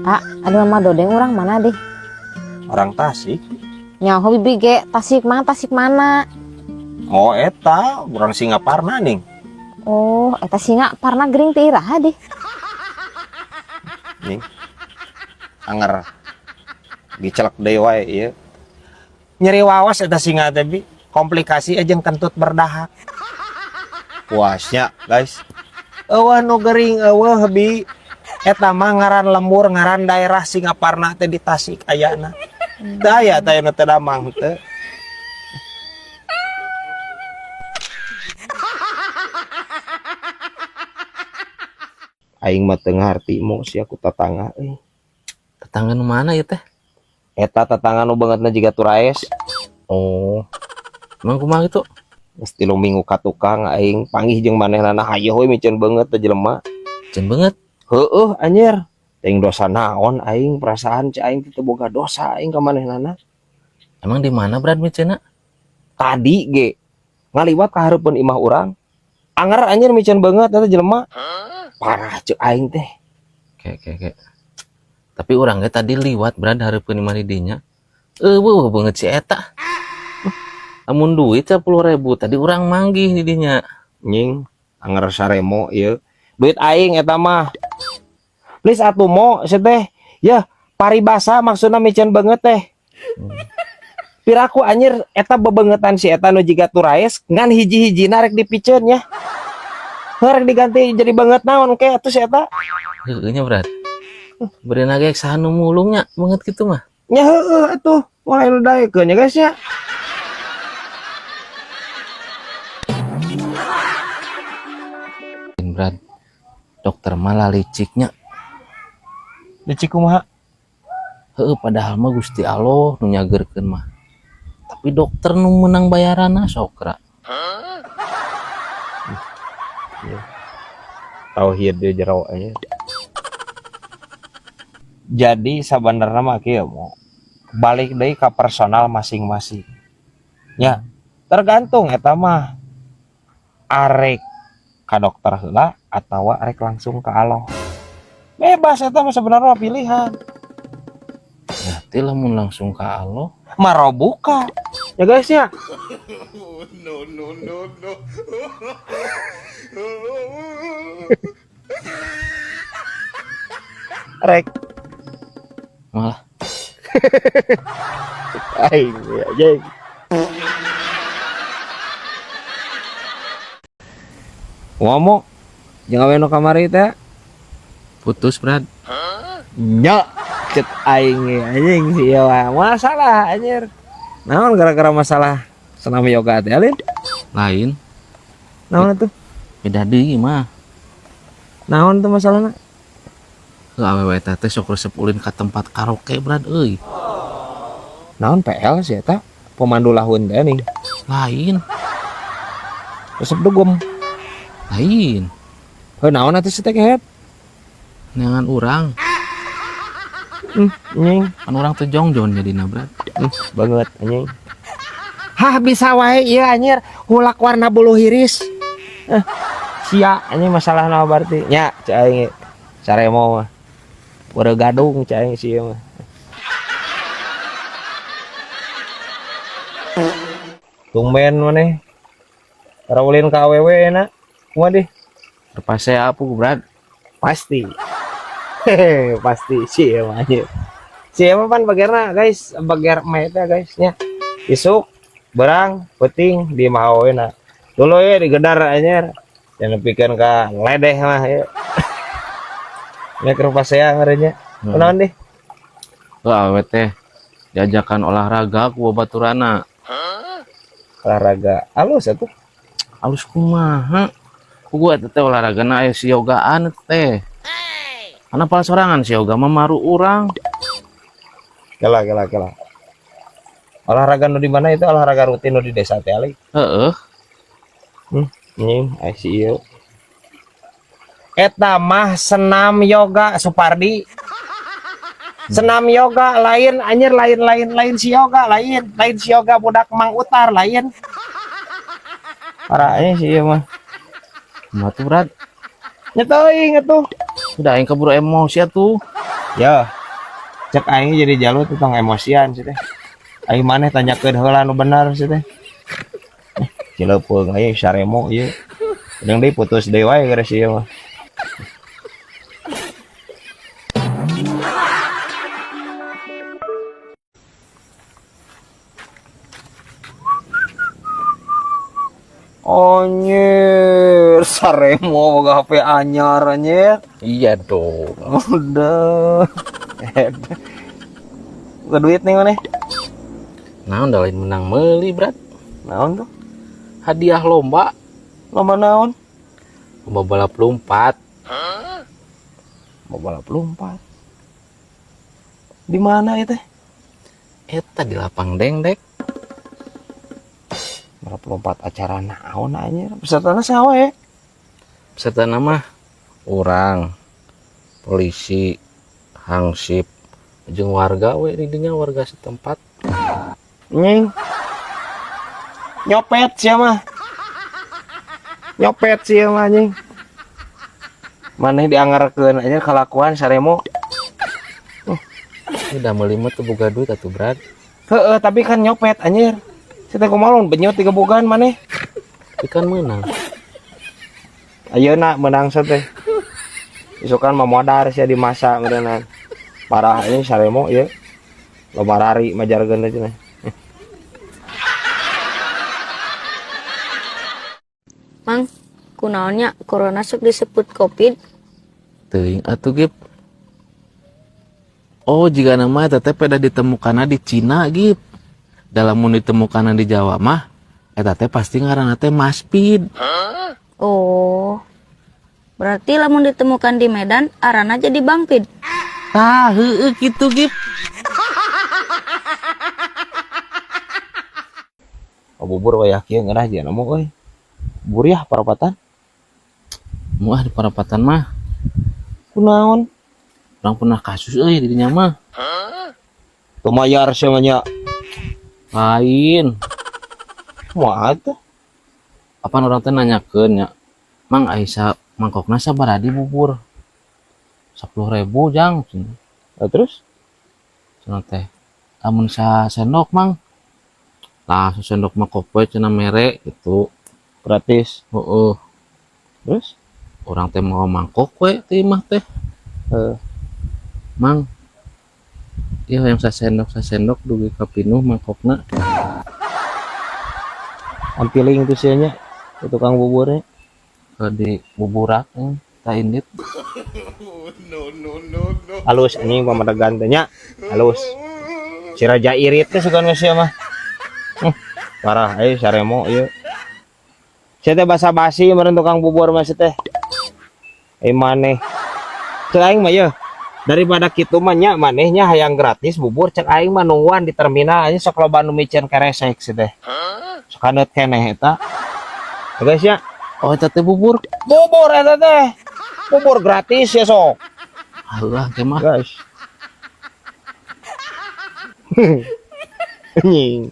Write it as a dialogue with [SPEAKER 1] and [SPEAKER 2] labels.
[SPEAKER 1] Kak, ada Mama Dodeng orang mana deh?
[SPEAKER 2] Orang Tasik.
[SPEAKER 1] Nyaho bibi ge Tasik mana Tasik mana?
[SPEAKER 2] Oh eta, orang Singaparna ning.
[SPEAKER 1] Oh, eta Singaparna gering teh iraha deh.
[SPEAKER 2] Ning. Anger dicelek deui wae ieu. Nyeri wawas eta singa teh bi, komplikasi jeung kentut berdahak. Puasnya, guys. Eueuh nu gering eueuh bi. Eta mah ngaran lembur, ngaran daerah Singaparna teh di Tasik ayana. Teu aya teh nu teu damang teu. Aing mah teu ngarti mo sia ku tatangga euy.
[SPEAKER 3] Tetangga nu mana ya teh?
[SPEAKER 2] Eta tetangga nu beungeutna jiga turaes.
[SPEAKER 3] Oh. Emang kumaha itu?
[SPEAKER 2] Geus 3 minggu ka tukang aing panggih jeung manehna hayoh we miceun beungeut teh jelema.
[SPEAKER 3] Miceun beungeut?
[SPEAKER 2] Heueuh anjir. Teuing dosa naon aing perasaan cai aing teh teu boga dosa aing ka manehna.
[SPEAKER 3] Emang di mana Brad miceunna?
[SPEAKER 2] Tadi ge ngaliwat ka hareupeun imah urang. Anger anjir miceun beungeut eta jelema. Parah cek aing teh.
[SPEAKER 3] Ke. Tapi urang ge tadi liwat Brad hareupeun imah di dinya. Eueuh beungeut si eta. Amun duit 10.000 tadi urang manggih di dinya.
[SPEAKER 2] Nying anger saremo ieu. Duit aing eta mah. Please atuh mo sia teh. Yah paribasa maksudna miceun beungeut teh. Piraku anjir eta bebeungetan si eta nu jiga turaes ngan hiji-hijina rek dipiceun nya. Heuh rek diganti jadi beungeut naon ke atuh si eta.
[SPEAKER 3] Heueuh nya Brad. Bereuna ge saha nu mulungnya beungeut kitu mah.
[SPEAKER 2] Nya heueuh atuh mulai nu daekeun nya guys nya.
[SPEAKER 3] Brad. Dokter mah liciknya.
[SPEAKER 2] Licik kumaha?
[SPEAKER 3] Heueuh padahal mah Gusti Allah nu nyageurkeun mah. Tapi dokter nu menang bayaranna sokra.
[SPEAKER 2] Tauhid di jero aja. Jadi sabenerna mah kieu mo. Balik deui ka personal masing-masing. Ya, tergantung eta mah arek ka dokter heula atawa arek langsung ka Allah. Bebas eta mah sebenarnya pilihan.
[SPEAKER 3] Berarti lamun langsung ka Allah
[SPEAKER 2] marobuka. Ya guys ya.
[SPEAKER 4] No no no no.
[SPEAKER 2] Rek
[SPEAKER 3] malah
[SPEAKER 2] aing ya jeung. Ngomong jeung awe nu kamari teh
[SPEAKER 3] putus Brad.
[SPEAKER 2] Nya cet aing ge anjing si ieu mah masalah anjir. Naon gara-gara masalah senam yoga teh alin?
[SPEAKER 3] Lain.
[SPEAKER 2] Naon atuh?
[SPEAKER 3] Beda deui mah.
[SPEAKER 2] Naon tuh masalahna?
[SPEAKER 3] Heuh awewe teh sok resep ulin ka tempat karaoke Brad euy.
[SPEAKER 2] Naon PL sih eta? Pemandu lahun teh nih.
[SPEAKER 3] Lain.
[SPEAKER 2] Resep dugem.
[SPEAKER 3] Lain.
[SPEAKER 2] Heuh naon atuh si teh kehet?
[SPEAKER 3] Neangan urang.
[SPEAKER 2] Anjing.
[SPEAKER 3] Kan urang teh jongjon jadina Brad.
[SPEAKER 2] Banget anjing. Hah bisa wae ieu anjir hulak warna bulu hiris. Sia anjing masalahna berarti. Nya cai aing saremo mah. Beureum gadung cai aing si ieu mah. Tumben maneh. Raulin ka awewe na. Kumaha deh?
[SPEAKER 3] Terpaksa apa Brad?
[SPEAKER 2] Pasti. Hehe, pasti sih emang anjir. Si emang pan bagerna guys, bager mah eta guys nya. Isuk berang peuting di imah awewe na. Dulu ye digedar anjir. Jangan nepikeun ka ledeh mah ye. Nya keur pasea ngarannya. Kunaon deh?
[SPEAKER 3] Heuh awewe teh diajakan olahraga ku babaturana.
[SPEAKER 2] Olahraga alus atuh.
[SPEAKER 3] Alus kumaha? Ku gua eta teh olahragana aya si yogaan teh. Karena pala sorangan si yoga mah maru urang.
[SPEAKER 2] Kela kela kela. Olahraga nu di mana itu olahraga rutin nu di desa teh ali?
[SPEAKER 3] Heeh.
[SPEAKER 2] Anjing, ai si ieu. Eta mah senam yoga Supardi. Senam yoga lain anjir lain lain lain si yoga lain lain si yoga budak Mang Utar lain. Parahnya si ieu mah.
[SPEAKER 3] Kumaha tuh Brad?
[SPEAKER 2] Nya teuing atuh.
[SPEAKER 3] Udah aing keburu emosi atuh.
[SPEAKER 2] Ya. Cek aing jadi jalu teh tong emosian sih teh. Aing maneh tanyakeun heula nu bener sih teh. Cileupeung aya saremo ieu. Deung deui putus deui wae gara ieu mah. Anjir, saremo boga HP anyar anjir.
[SPEAKER 3] Iya dong.
[SPEAKER 2] Udah. Buka duit nih mana?
[SPEAKER 3] Naon da lain menang meuli, Brad.
[SPEAKER 2] Naon tuh?
[SPEAKER 3] Hadiah lomba.
[SPEAKER 2] Lomba naon?
[SPEAKER 3] Lomba balap lompat.
[SPEAKER 2] Lomba balap lompat. Di mana itu?
[SPEAKER 3] Eta di lapang dengdek.
[SPEAKER 2] Balap lompat acara naon anjir? Pesertana saha ya?
[SPEAKER 3] Peserta nama orang, polisi, hansip, jeung warga we di dinya warga setempat.
[SPEAKER 2] Nying. Nyopet sia mah. Nyopet sia mah anjing. Maneh dianggarkeun anjir kalakuan saremo.
[SPEAKER 3] Udah meuli mah teu boga duit atuh, Brad.
[SPEAKER 2] Heeh, tapi kan nyopet anjir. Sia teh kumaha lamun benyot digebugan maneh?
[SPEAKER 3] Tapi kan menang.
[SPEAKER 2] Ayeuna menang sia teh. Isukan mah modar sia di masa meureunana. Parah ini saremo ieu. Loba rari majarkeun teh cenah.
[SPEAKER 5] Mang, kunaonnya corona sok disebut COVID?
[SPEAKER 3] Teuing atuh Gip. Oh, jika nama eta teh peda ditemukanna di Cina, Gip. Dalam mun ditemukanna di Jawa mah eta teh pasti ngaranna teh Maspid.
[SPEAKER 5] Oh. Berarti lamun ditemukan di Medan, arana jadi Bangpid.
[SPEAKER 3] Tah, heueuh kitu, Gip.
[SPEAKER 2] Oh, bubur wayah kieu ngeunah jeung nemu euy. Buriah parapatan.
[SPEAKER 3] Muah di parapatan mah.
[SPEAKER 2] Kunaon?
[SPEAKER 3] Urang pernah kasus euy di dinya mah.
[SPEAKER 2] Teu mayar sia mah nya.
[SPEAKER 3] Lain.
[SPEAKER 2] Kumaha tuh?
[SPEAKER 3] Apan urang teh nanyakeun nya. Mang Aisyah mangkokna sabaraha di bubur? 10.000 jang.
[SPEAKER 2] Lah terus?
[SPEAKER 3] Cenah teh. Lamun sa sendok mang. Lah sendok mah kopoe cenah mere gitu.
[SPEAKER 2] Gratis.
[SPEAKER 3] Heeh.
[SPEAKER 2] Terus?
[SPEAKER 3] Urang teh mau mangkok we teh imah teh.
[SPEAKER 2] Heeh.
[SPEAKER 3] Mang. Ieu yang sasendok dugi ka pinuh mangkokna.
[SPEAKER 2] Ampiling tuh sia nya, ke tukang buburnya.
[SPEAKER 3] Ke di buburak ta indit.
[SPEAKER 4] No, no, no, no.
[SPEAKER 2] Halus anjing pamadegan teh nya. Halus. Si Raja Irit teh sugan sia mah. Parah euy saremo ieu. Sia teh basa-basi meureun tukang bubur mah sia teh. Maneh. Cek aing mah yeuh. Daripada kitu mah nya maneh nya hayang gratis bubur cek aing mah nungguan di terminal anjing sok loba nu miceun keresek sia teh. Sok haneut keneh eta. Ya guys ya.
[SPEAKER 3] Oh eta teh bubur.
[SPEAKER 2] Bubur eta teh. Bubur gratis ya sok.
[SPEAKER 3] Alah teh mah.
[SPEAKER 2] Guys. Anjing.